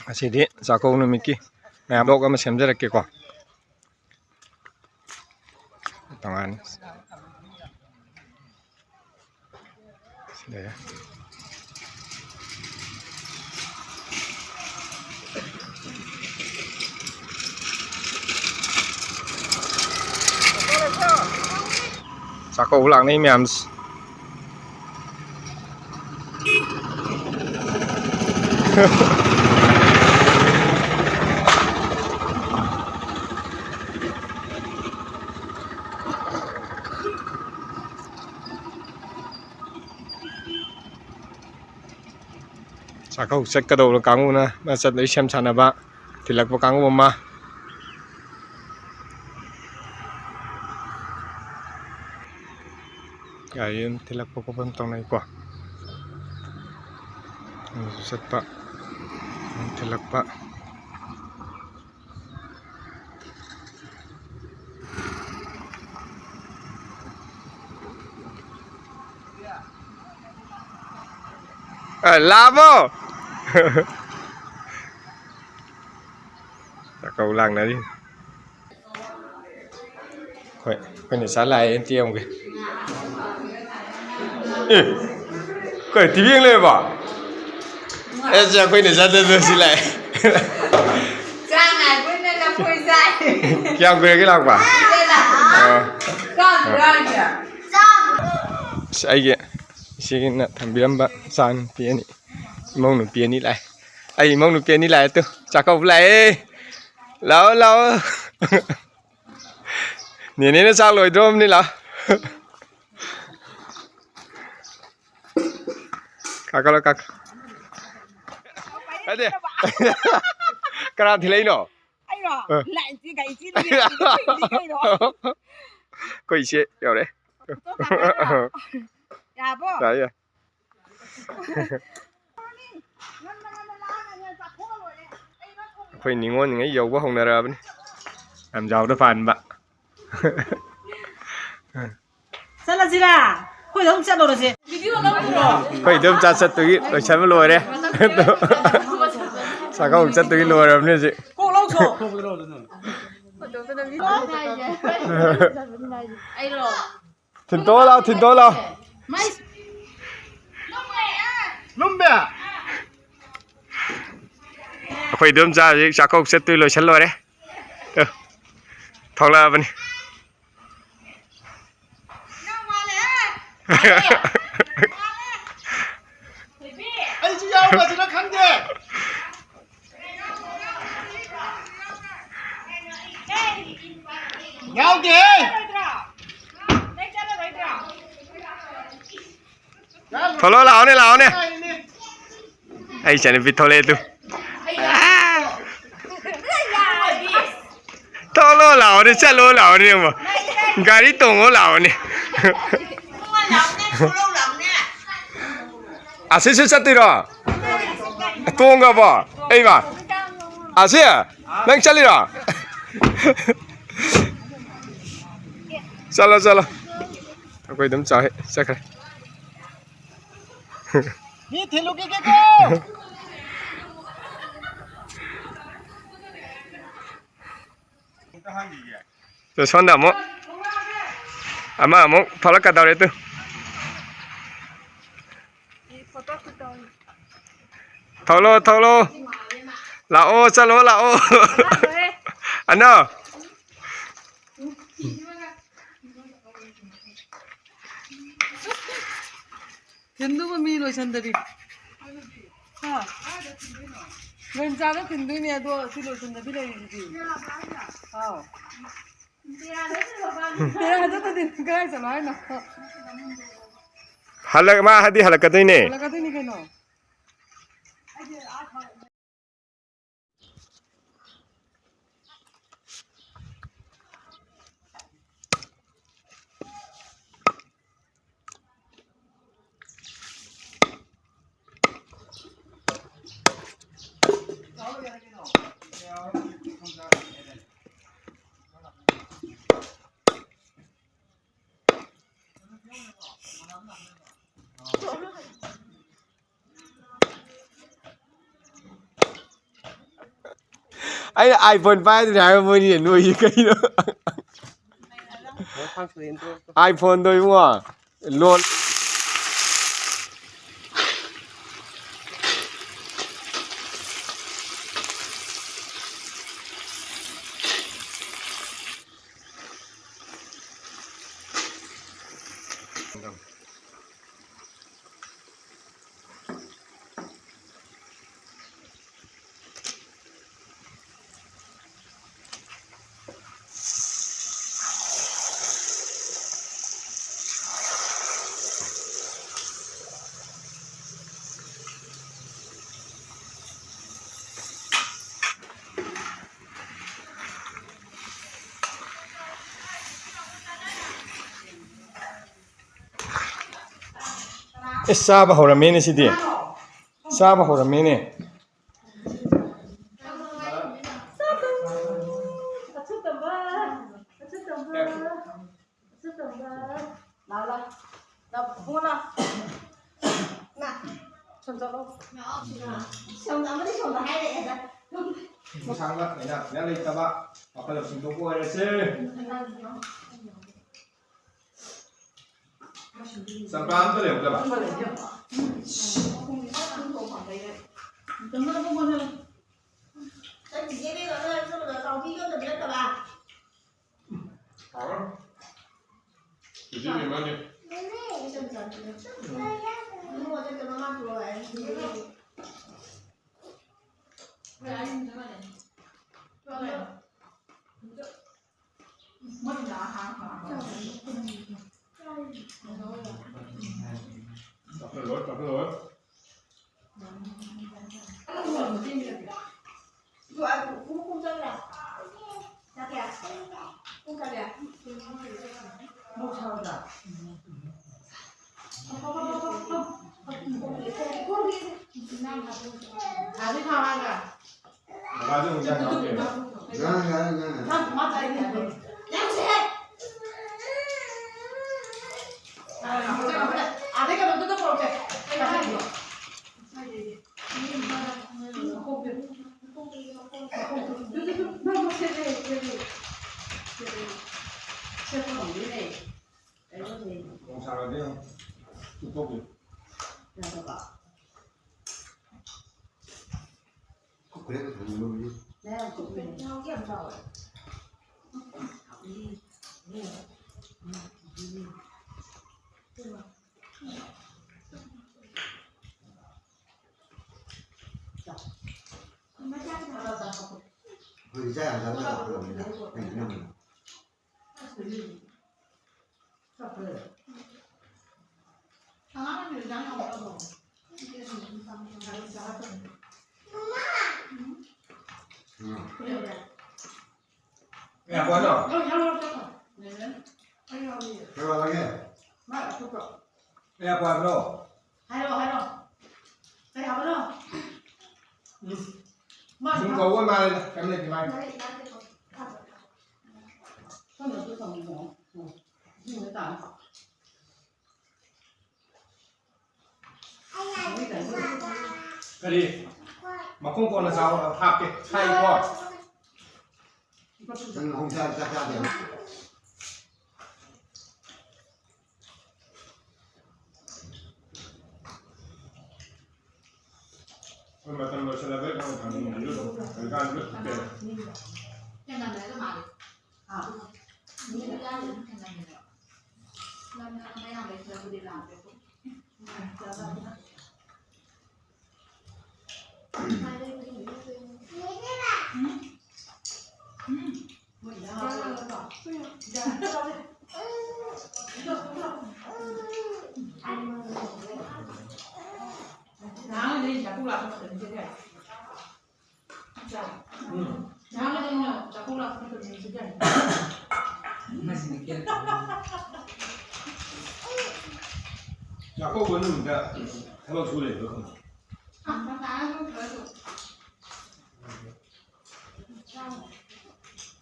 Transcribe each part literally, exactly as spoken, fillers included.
ꯉꯁꯤꯗꯤ ꯆꯥꯛꯀꯧꯕ ꯅꯨꯃꯤꯠꯀꯤ ꯃꯌꯥꯝ vlog ꯑꯃ ꯁꯦꯝꯖꯔꯛꯀꯦꯀꯣ꯫ ꯇꯣꯉꯥꯟꯅ꯫ ꯁꯤꯗ꯫ ꯆꯥꯛꯀꯧꯕ ꯂꯥꯛꯅꯩ ꯃꯌꯥꯝꯁꯦ꯫ ꯆꯥꯛꯀꯧ ꯆꯠꯀꯗꯧꯕ ꯀꯥꯡꯕꯨꯅ ꯃꯆꯠ ꯂꯣꯏ ꯁꯦꯝ ꯁꯥꯅꯕ, ꯊꯤꯜꯂꯛꯄ ꯀꯥꯡꯕꯨ ꯑꯃ꯫ ꯒꯥꯔꯤ ꯑꯗꯨꯝ ꯊꯤꯜꯂꯛꯄ ꯈꯣꯠꯄ ꯑꯗꯨꯝ ꯇꯧꯅꯩꯀꯣ꯫ ꯑꯃꯨꯛꯁꯨ ꯆꯠꯄ, ꯑꯃꯨꯛ ꯊꯤꯜꯂꯛꯄ꯫ ꯑ, ꯂꯥꯛꯑꯕꯣ? ꯆꯥꯛꯀꯧ ꯂꯥꯛꯅꯔꯤ꯫ ꯍꯣꯏ, ꯑꯩꯈꯣꯏꯅ ꯆꯥ ꯂꯥꯛꯑꯦ, ꯑꯝꯇ ꯌꯦꯡꯉꯨꯒꯦ꯫ ꯑꯦ, ꯀꯩ, ꯇꯤ ꯚꯤ ꯌꯦꯡ ꯂꯩꯔꯕꯣ? ꯑꯦ, ꯁꯦ, ꯑꯩꯈꯣꯏꯅ ꯆꯥꯗꯕꯗ ꯁꯤ ꯂꯥꯛꯑꯦ꯫ ꯆꯥꯛ ꯉꯥꯏꯕ ꯑꯣꯏꯅ ꯂꯐꯣꯏ ꯆꯥꯏ꯫ ꯀꯌꯥꯝ ꯀꯨꯏꯔꯒꯦ ꯂꯥꯛꯄ? ꯀꯨꯏꯔꯦꯗ꯫ ꯑꯣ꯫ ꯆꯥꯗ꯭ꯔꯤꯕ꯭ꯔꯥ ꯍꯥꯏꯁꯦ? ꯑꯁ, ꯑꯩꯒꯤ ꯏꯆꯦꯒꯤꯅ ꯊꯝꯕꯤꯔꯝꯕ ꯏꯆꯥ ꯅꯨꯄꯤ ꯑꯅꯤ, ꯏꯃꯧ ꯅꯨꯄꯤ ꯑꯅꯤ ꯂꯥꯛꯑꯦ꯫ ꯑꯩ ꯏꯃꯧ ꯅꯨꯄꯤ ꯑꯅꯤ ꯂꯥꯛꯑꯦ ꯇꯨ, ꯆꯥꯛꯀꯧꯕ ꯂꯥꯛꯑꯦ꯫ ꯂꯥꯛꯑꯣ, ꯂꯥꯛꯑꯣ꯫ ꯅꯦꯅꯦꯅ ꯆꯥꯛ ꯂꯣꯏꯗ꯭ꯔꯣꯕꯅꯤ, ꯂꯥꯛꯑꯣ꯫ ꯀꯥꯈꯠꯂꯣ, ꯀꯥꯈꯠ-, ꯅꯠꯇꯦ꯫ ꯀꯅꯥ ꯊꯤꯜꯂꯛꯏꯅꯣ? ꯑꯩꯔꯣ? ꯑ꯫ ꯂꯥꯏꯟꯁꯤ ꯒꯥꯔꯤ ꯆꯦꯜꯂꯤ, ꯀꯩꯅꯣ? ꯑꯩꯈꯣꯏ ꯏꯆꯦ ꯌꯧꯔꯛꯑꯦ꯫ ꯐꯣꯇꯣ ꯀꯥꯞꯄ ꯍꯥꯏꯔꯣ? ꯌꯥꯕꯣ? ꯌꯥꯏ, ꯌꯥꯏ꯫ ꯑꯩꯈꯣꯏ ꯅꯤꯉꯣꯜꯉꯩ ꯌꯧꯕ ꯍꯧꯅꯔꯛꯑꯕꯅꯤ꯫ ꯂꯝꯖꯥꯎꯗ ꯄꯥꯟꯕ꯫ ꯆꯠꯂꯁꯤꯔꯥ? ꯑꯩꯈꯣꯏꯗ ꯑꯗꯨꯝ ꯆꯠꯂꯨꯔꯁꯦ꯫ ꯑꯩꯈꯣꯏꯗ ꯑꯗꯨꯝ ꯆꯠ ꯆꯠꯇꯨꯒꯤ ꯂꯣꯏꯁꯟꯕ ꯂꯣꯏꯔꯦ꯫ ꯆꯥꯛꯀꯧ ꯆꯠꯇꯣꯏꯒꯤ ꯂꯣꯏꯔꯕꯅꯤ ꯍꯧꯖꯤꯛ꯫ ꯀꯣꯛ ꯂꯧꯊꯣꯛ꯫ ꯑꯩꯔꯣ? ꯊꯤꯟꯇꯣꯛꯑꯣ ꯂꯥꯎ, ꯊꯤꯟꯇꯣꯛꯑꯣ ꯂꯥꯎ꯫ ꯃꯩ꯫ ꯂꯨꯝꯕꯦ꯫ ꯑꯩꯈꯣꯏ ꯏꯗꯣꯝꯆꯥ ꯍꯧꯖꯤꯛ ꯆꯥꯛꯀꯧ ꯆꯠꯇꯣꯏ ꯂꯣꯏꯁꯜꯂꯣꯏꯔꯦ꯫ ꯑ, ꯊꯣꯛꯂꯛꯑꯕꯅꯤ꯫ ꯑꯩꯁꯨ ꯌꯥꯎꯕꯁꯤꯅ ꯈꯪꯗꯦ꯫ ꯌꯥꯎꯗꯦꯍꯦ꯫ ꯊꯣꯛꯂꯛꯑꯣ, ꯂꯥꯛꯑꯣꯅꯦ, ꯂꯥꯛꯑꯣꯅꯦ꯫ ꯑꯩ ꯏꯆꯥꯅꯨꯄꯤ ꯊꯣꯛꯂꯛꯑꯦ ꯇꯨ꯫ ꯊꯣꯛꯂꯛꯑꯣ ꯂꯥꯛꯑꯣꯅꯦ, ꯆꯠꯂꯣ ꯂꯥꯛꯑꯣꯅꯦ ꯅꯪꯕꯣ꯫ ꯒꯥꯔꯤ ꯇꯣꯡꯉꯣ ꯂꯥꯛꯑꯣꯅꯦ꯫ ꯑꯁꯤꯁꯨ ꯆꯠꯇꯣꯏꯔꯣ? ꯇꯣꯡꯉꯕꯣ? ꯑꯩꯃ꯫ ꯑꯁꯤ? ꯅꯪ ꯆꯠꯂꯤꯔꯣ? ꯆꯠꯂꯣ, ꯆꯠꯂꯣ꯫ ꯑꯩꯈꯣꯏ ꯑꯗꯨꯝ ꯆꯥꯎꯋꯦ, ꯆꯠꯈ꯭ꯔꯦ꯫ ꯃꯤ ꯊꯤꯜꯂꯨꯈꯤꯒꯦꯀꯣ꯫ ꯇꯨ ꯁꯣꯝꯗ ꯑꯃꯨꯛ ꯑꯃ ꯑꯃꯨꯛ ꯊꯣꯛꯂꯛꯀꯗꯧꯔꯦ ꯇꯨ꯫ ꯊꯣꯛꯂꯣ, ꯊꯣꯛꯂꯣ꯫ ꯂꯥꯛꯑꯣ, ꯆꯠꯂꯣ, ꯂꯥꯛꯑꯣ꯫ ꯑꯅꯣ꯫ ꯊꯤꯟꯗꯨꯕ ꯃꯤ ꯂꯣꯏꯁꯟꯗꯕꯤ꯫ ꯍꯥ? ꯂꯦꯟꯆꯥꯗ ꯊꯤꯟꯗꯣꯏꯅꯦ, ꯑꯗꯣ ꯁꯤ ꯂꯣꯏꯁꯟꯗꯕꯤ ꯂꯩꯔꯤꯁꯤꯗꯤ꯫ ꯑꯥꯎ꯫ ꯇꯦꯔꯥꯗ ꯊꯤꯟꯗꯣꯏ ꯀꯗꯥꯏ ꯆꯠꯂꯣ ꯍꯥꯏꯅꯣ? ꯍꯜꯂꯛ-, ꯃꯥ ꯍꯥꯏꯗꯤ ꯍꯜꯂꯛꯀꯗꯣꯏꯅꯦ꯫ ꯍꯜꯂꯛꯀꯗꯣꯏꯅꯤ ꯀꯩꯅꯣ꯫ ꯑꯩꯅ iPhone ꯄꯥꯏꯗ꯭ꯔꯦ ꯍꯥꯏꯕ ꯃꯣꯏꯅꯤ ꯅꯣꯏꯁꯤ ꯀꯩꯅꯣ? iPhone ꯗꯣ ꯏꯕꯨꯡꯉꯣ, ꯂꯣꯟ꯫ ꯑꯦ, ꯆꯥꯕ ꯍꯧꯔꯝꯃꯦꯅꯦ ꯁꯤꯗꯤ꯫ ꯆꯥꯕ ꯍꯧꯔꯝꯃꯦꯅꯦ꯫ ꯁꯣꯝꯗ ꯑꯃꯗꯤ ꯁꯣꯝꯗ ꯍꯥꯏꯔꯛꯑꯦꯗ꯫ ꯁꯥꯡꯅ ꯂꯩꯅ ꯂꯩꯇꯕ ꯋꯥꯈꯜ ꯂꯧꯁꯤꯡ ꯊꯣꯛꯄ ꯑꯣꯏꯔꯁꯦ꯫ ꯆꯝꯄ꯭ꯔꯥ ꯑꯝꯇ ꯂꯩꯍꯧꯗꯕ? ꯆꯤꯆꯦ ꯕꯦꯝꯃ ꯅꯣꯏ ꯆꯠꯂꯨꯔꯣ? ꯆꯥꯎꯕꯤꯒ ꯑꯝꯇ ꯄꯤꯔꯛꯇꯕ? ꯍꯥꯎꯔꯣꯏ꯫ ꯆꯤꯆꯦ ꯕꯦꯝꯃꯅꯦ꯫ ꯆꯥꯎꯈꯠꯂꯣꯏ, ꯆꯥꯎꯈꯠꯂꯣꯏ꯫ ꯕꯕꯥꯁꯨ ꯑꯃꯨꯛ ꯆꯥꯛ ꯆꯥꯎꯒꯦ꯫ ꯉꯥꯡ, ꯉꯥꯡ, ꯉꯥꯡ꯫ ꯅꯣꯡ ꯁꯥꯔꯗꯤ ꯌꯥꯝ ꯆꯨꯞꯊꯣꯛꯄꯤ꯫ ꯌꯥꯗꯕ꯫ ꯀꯨꯀꯔꯦ ꯊꯝꯃꯤ꯫ ꯃꯌꯥꯝ ꯀꯨꯀꯔꯦ꯫ ꯊꯥꯎꯗꯤ ꯌꯥꯝ ꯆꯥꯎꯋꯦ꯫ ꯑꯩꯈꯣꯏꯗꯤ ꯆꯥ ꯌꯥꯝ ꯆꯥꯕ ꯂꯥꯛꯄ ꯂꯝꯅꯤꯅ ꯑꯩꯅ ꯑꯅꯝꯕꯅ꯫ ꯎꯝ꯫ ꯀꯌꯥ ꯄꯥꯏꯅꯣ? ꯀꯌꯥ ꯄꯥꯏꯕꯅꯣ? ꯍꯥꯏꯔꯣ, ꯍꯥꯏꯔꯣ꯫ ꯀꯩ ꯍꯥꯏꯕꯅꯣ? ꯎꯝ꯫ ꯃꯥ ꯁꯨꯝ ꯀꯧꯕ ꯃꯥꯜꯂꯦꯗ, ꯀꯩꯝ ꯂꯩꯇꯦ ꯃꯥꯒꯤ꯫ ꯁꯣꯝꯗꯁꯨ ꯊꯝꯃꯣ꯫ ꯎꯝ꯫ ꯁꯤꯅ ꯇꯥꯔꯦ꯫ ꯀꯔꯤ? ꯃꯈꯣꯡ ꯀꯣꯟꯅ ꯆꯥꯎ, ꯍꯥꯞꯀꯦ꯫ ꯁꯥꯏꯀꯣ? ꯅꯪ ꯃꯈꯣꯡ ꯆꯥ-, ꯆꯥꯛ ꯆꯥꯗꯦ꯫ ꯑꯩꯈꯣꯏ ꯃꯇꯝ ꯂꯣꯏꯁꯤꯜꯂꯕꯩ ꯈꯪꯗꯦ, ꯊꯥꯡꯖꯤꯡꯁꯤꯁꯨ ꯑꯗꯨꯝ ꯍꯧꯖꯤꯛꯀꯥꯟꯁꯨ ꯊꯨꯞꯄꯦ꯫ ꯎꯝ꯫ ꯆꯥꯛꯀꯧꯕ ꯅꯨꯃꯤꯠꯇ ꯊꯕꯛ ꯁꯨ ꯂꯩꯕ꯭ꯔꯥ ꯈꯪꯗꯦ꯫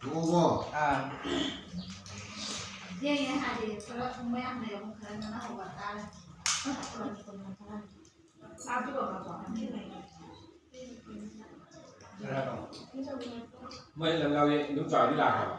ꯊꯣꯛꯑꯕꯣ? ꯑꯥ꯫ ꯈꯔ ꯍꯥꯎ꯫ ꯃꯣꯏ ꯂꯝꯖꯥꯎꯁꯦ ꯑꯗꯨꯝ ꯆꯥꯎꯔꯗꯤ ꯂꯥꯛꯈ꯭ꯔꯕ?